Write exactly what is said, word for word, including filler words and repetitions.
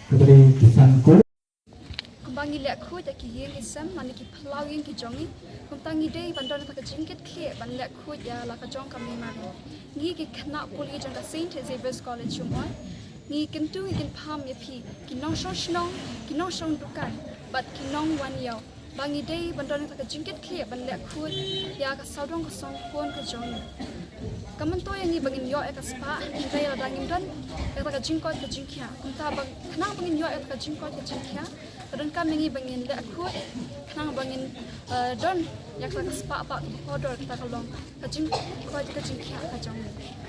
Khublei ki san ko. Kumba ngi leh khuid ïa ki ïing ki sem, lane ki phyllaw ïing ki jong ngi, kumta ngi dei ban don ïa ka jingkit khlieh ban leh khuid ïa la ka jong ka Mei Marit. Ngi ki khynnah pule jong ka Saint Xavier's College Umoi, ngi kyntu ngi kynpham ïa phi ki nongshong shnong, ki nongshong dukan bad ki nongwan ïaw, ba ngi dei ban don ïa ka jingkit khlieh ban leh khuid ïa ka sawdong ka songkun ka jong ngi. Ka myntoi ïa ngi ba ngin ïoh ïa ka spah, hynrei lada ngim don ïa ka jingkoit ka jingkhiah. Kumta ba khnang ba ngin ïoh ïa ka jingkoit ka jingkhiah, ka donkam ïa ngi ba ngin leh khuid khnang ba ngin, eh, don ïa ka spah ba ka kordor, kata ka long ka jingkoit ka jingkhiah ka jong ngi.